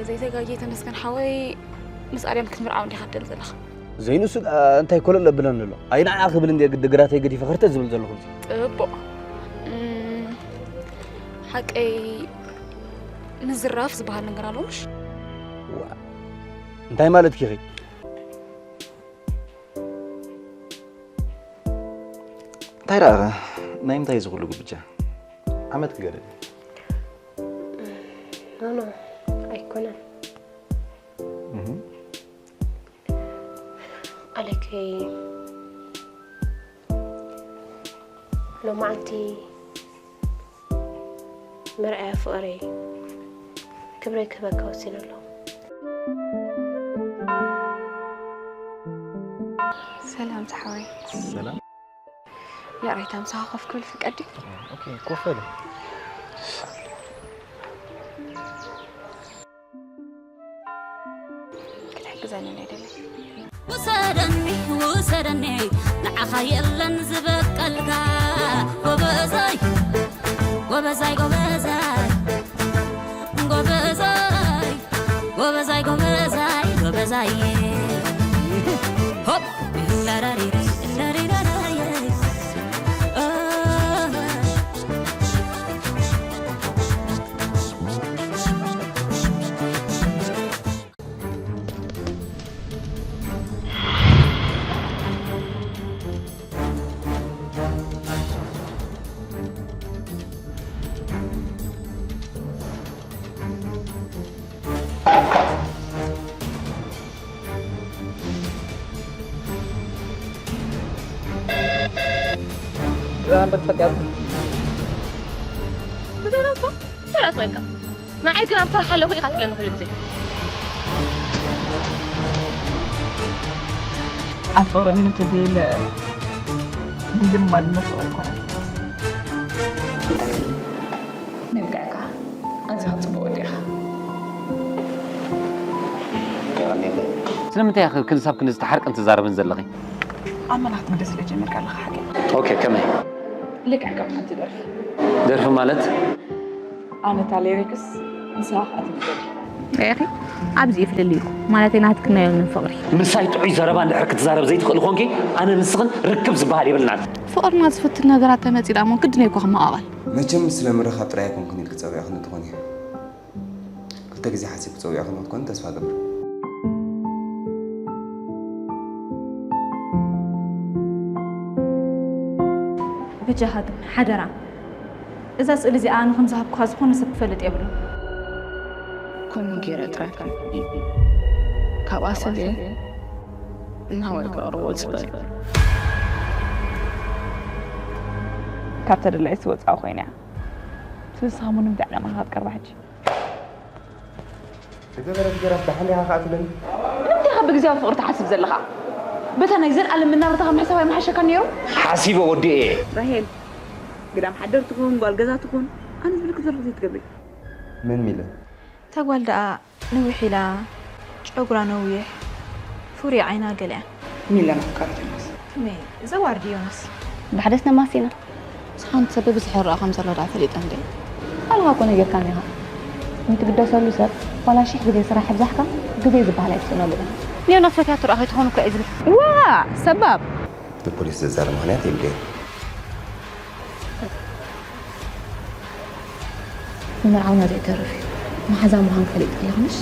ዘይተጋጌ ተመስገን ሓወይ፣ ምስ ኣርያም ክትምርዓው እንዲኻ ትደሊ ዘለኻ። ዘይንሱ ደኣ እንታይ ኮለል ኣብለኒ ኣሎ? ኣይ ንዓ ክብል እንደ ግዲ ግራተይ ገዲፈ ከርተ ዝብል ዘለኹ። ጽቡቕ። እም፣ ሓቀይ ምዝራፍ ዝበሃል ነገር ኣሎ ምሽ? ዋ፣ እንታይ ማለት ኪኺ? እንታይ ደኣ፣ ናይ ምንታይ እዚ ኩሉ ጉብጃ? ዓመት ክገደል። ኖ፣ ኖ፣ ኣይኮነን። እህ። ኣሌከይ፣ ሎማዓንቲ መርኣያ ፍቕረይ ክብረይ ክህበካ ወሲነ ኣለኹ። ሰላም ዝሓወይ። ሰላም። ይቕሬታ፣ ምሳኻ ኮፍ ክብል ፍቀድ ድዩ? ኦኬ፣ ኮፍ በል። ክትሕግዘኒ ናይ ደለ። ውሰደኒ፣ ውሰደኒ፣ ንዓኻ የለን ዝበቀልካ። ጎበዛይ፣ ጎበዛይ፣ ጎበዛይ፣ ጎበዛይ፣ ጎበዛይ፣ ጎበዛይ፣ ጎበዛይ፣ ጎበዛይ። ሆፕ! ላራሪራ፣ ላሪራራየ። ብዛንበት ፈጢያት ብዘረባ ተራስ ወይካ ንዓይ ግን ኣብ ስራሕ ኣለኹ ኢኻ ትብለኒ ኩሉ ግዜ። ኣብ ፍቕሪ እምነት ዘይለ ምልማድ መስሎ ኣይኮነን። ነብቅዕካ ኣዚኻ ጽቡቕ ወዲኻ። ስለምንታይ ኢኺ ክንሳብ ክንዲ ዝተሓርቅን ትዛረብን ዘለኺ? ኣብ መን ክትምደ ስለ ጀመርካ ኣለኻ ሓቂ። ኦኬ፣ ከመይ? ልክዕ ከም ሓንቲ ደርፊ። ደርፊ ማለት? ኣነ እታ ሊሪክስ ንስኻ ከኣ ትምደል። ሪኢኺ? ኣብዚ እዩ ፍልልዩ። ማለተይ ናትክን ናይ ዮንን ፍቕሪ። ምሳይ ጥዑይ ዘረባ እንድሕር ክትዛረብ ዘይትኽእሊ ኾንኪ፣ ኣነ ንስኽን ርክብ ዝበሃል የብልናን። ፍቕርና ዝፍትን ነገራት ተመጺኡ ደኣ እሞ ግድን እዩ እኮ ክመቓቐል። መቸም ስለ ምርኻብ ጥራይ ኣይኮንኩን ኢልኪ ጸዊዕክኒ ትኾኒ። ክልተ ግዜ ሓሲብኪ ጸዊዕክኒ ክትኮኒ ተስፋ እገብር። በጃኻ ግን ሓደራ፣ እዛ ስእሊ እዚኣ ኣነ ከም ዝሃብኩኻ ዝኾነ ሰብ ክፈልጥ የብሉን። ከምኡ ገይረ ጥራይ ካብ፣ ካብኣ ሰልየ እናወልቀ ቅርቦ ጽበል። ካብ ተደላይት ዝወጻእ ኮይነ እያ። ስለዚ ንስኻ እሞ ንምንታይ ዕላማኻ ክትቀርባ ሕጂ? ዝገበረት ገይራስ ደሓን ዲኻ ከኣ ትብለኒ? ንምንታይ ኢኻ ብግዝያዊ ፍቕሪ ትሓስብ ዘለኻ? በታ ናይ ዘልኣለም መናብርታኻ ምሕሳብ ኣይምሓሸካን ነይሩ? ሓሲበ ወዲኤ እየ። ራሄል፣ ግዳም ሓደር ትኹን፣ ጓል ገዛ ትኹን፣ ኣነ ዝብልኪ ዘለኹ ዘይትገብሪ። መን ሚለ? እታ ጓል ደኣ ንውሕ ኢላ፣ ጨጉራ ነዊሕ፣ ፍሩይ ዓይና ገለ እያ። ሚለን ኣፍቃሪት ዮናስ። ከመይ ዘዋርድ ዮናስ? ብሓደስ ነማሲና። ንስኻ ሓንቲ ሰብ ብብዝሒ ይረኣ ከም ዘሎ ደኣ ፈሊጠ እንዴ? ባዕልኻ እኮ ነጊርካኒ ኢኻ። ንትግደሰሉ ሰብ ዋላ ሽሕ ግዜ ስራሕ ኣብዛሕካ ግዜ ዝበሃል ኣይትስእነሉ ኢኻ። ንዮናስ ፈትያቶ ደኣ ከይትኾኑ እኮ እየ ዝብል። ዋ! ሰባብ! ንፖሊስ ዘዛሪ ምኽንያት የብለይን። ንምርዓውና ዘይተርፍ እዩ። መሓዛ ምዃን ፈሊጥ ኣለኽንሽ?